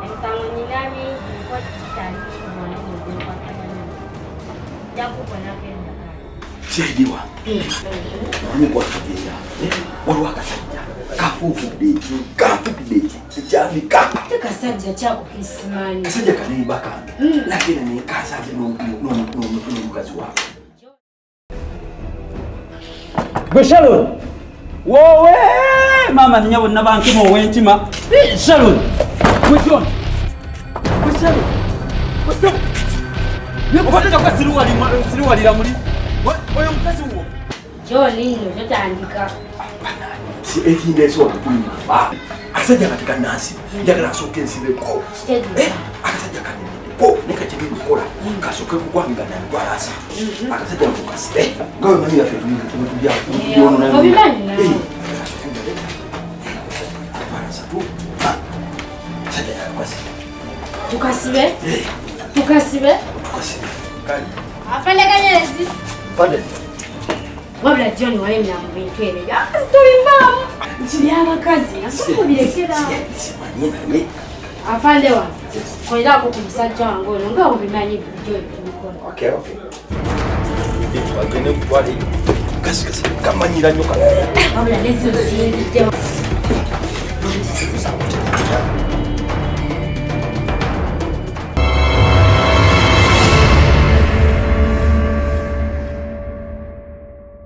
Emisango nyinami giko kitali bona CID wange omanyi gwakagenda waliwo akasajja kafuufudde eki ekyamika kasajja kyakukisimanyi kasajja kaneiba kange nakera nenkasaze n'omukazi wange. Gwe Sharon wowe maama nnyabo nabankema ow'entima Sharon gwe John gwe Sharon gwe Sharon obadde siruwalira muli oyo mukazi wo John nno totandika ekindeese okukulimba akasajja kati kannansi njagala nsooke nsibeko akasajja kanemeddeko naye kakyegenda okukola kasooke kukwange nga namitwalo 30 akasajja nkukasibe nga wemanyi yaffe Obimanyi naawe. Tukasibe tukasibe tukasibe kale afande Kanyerezi afande wabula John walemera mu bintu ebyo byabakazi tobivaamu byabakazi nasukubirekera simanyi naye afande wange kolerako ku musajja wange ono nga obimanyi bulijjo ebikola. Okay okay bagende kutwala eyo kasi kasi kamanyira nnyo kano wabula nezino ziyingiddewo.